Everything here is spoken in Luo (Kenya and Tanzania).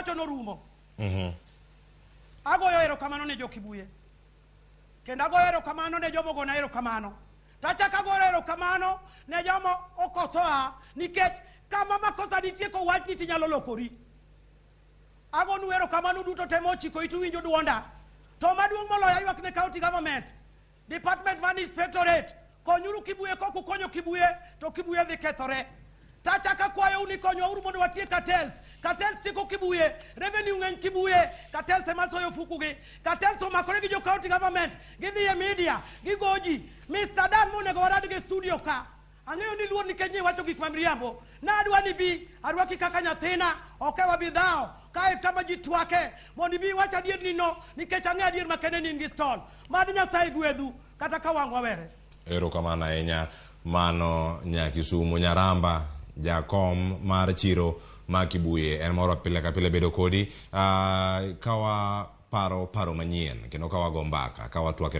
wacho norumo. Agoyo erokamano ne jo-Kibuye. Kendo agoyo erokamano ne joma ogona erokamano. To achako agoyo erokamano ne joma okosoa nikech kama makosa nitie kowachni tinyalo lokori. Agonu erokamano duto te mochiko itu winjo duonda. To maduong' moloyo aywak ne county government, department man inspectorate, konyuru Kibuye kok ukonyo Kibuye to Kibuye dhi kethore. To achako akwayou ni konywauru mondo watiek cartels. Cartels tieko Kibuye, revenue ng'eny Kibuye, cartels ema soyo ofukugi. Cartels omakore gi jo county government, gidhi e media, gigo ji. Mr. Dan monego warad gi studio ka. Ang'eyo ni luor nikech ni iwacho gik ma miriambo. Nadwa ni bi arwaki kaka nyathina, ok wabi dhawo. Kae kama ji twake mondo ibi iwach adier ni no nikech ang'eyo adier makende ni in gi stall. Mad Nyasaye gwedhu kata ka wang' wawere. Erokamano ahinya mano Nyakisumu Nyaramba jakom mar chiro ma Kibuye en moro pile ka pile bedo kodi ka waparo paro manyien kendo ka wago mbaka ka watwak e